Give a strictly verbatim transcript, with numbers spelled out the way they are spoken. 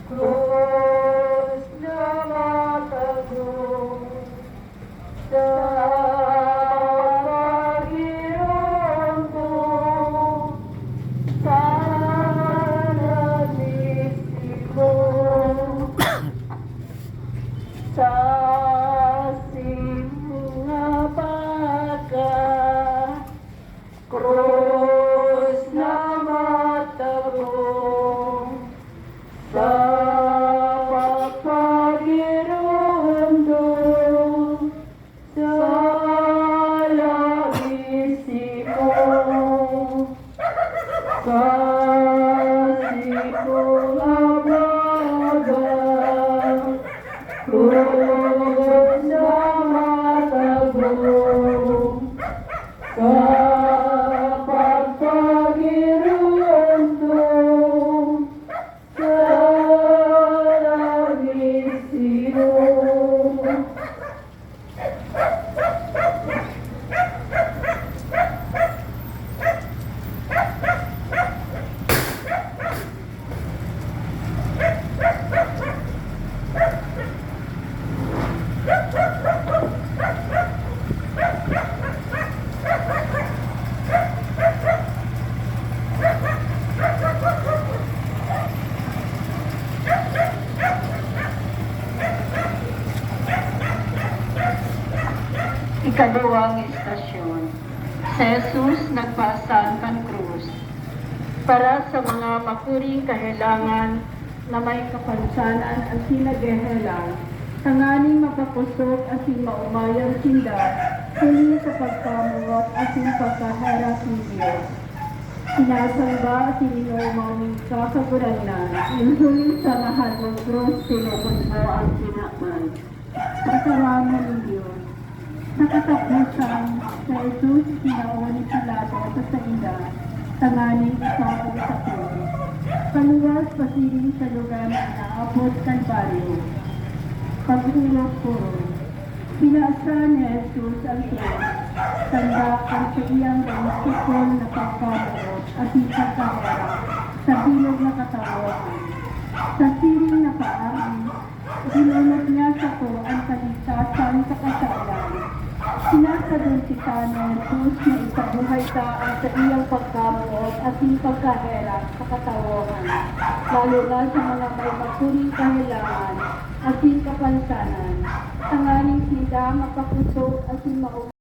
Krus na matagong sa pagpagirong ko, sa lagmit ko, sa simong abaga. Krus na matagong sa pagpagiromdom sa lagmit ko, sa simong abaga. Krus na matagong sa pagpagiromdom sa lagmit ko. Ikaduwang estasyon, si Jesus nagpasan kan krus. Para sa mga makuring kahelangan na may kapansanan asin naghehelang, tanganing mapakosog asin maomayan sinda huli sa pagkamoot asin pagkaherak nin Dios. Sinasamba asin inoomaw nin Kagurangnan, nin huli sa mahal mong krus, tinukod mo an kinaban. Pagkaramon nin Dios. Sa kataposan, si Jesus itinao ni Pilato sa sainda tanganing isabong sa krus. Paluwas pasiring sa lugar na inaapod Kalbaryo. Pag-orog-orog, pinasa ni Jesus an krus, tanda kan saiyang daing sikol na pagkamoot asin pagkaherak sa bilog na katawohan. Sa siring na paagi, dinulot niya sato an kaligtasan sa kasalan. Sinasadon kita ni Jesus na isabuhay ta an saiyang pagkamoot asin pagkaherak sa katawohan, lalo na sa mga may makuring kahelangan asin kapansanan, tanganing sinda mapakosog asin maomayan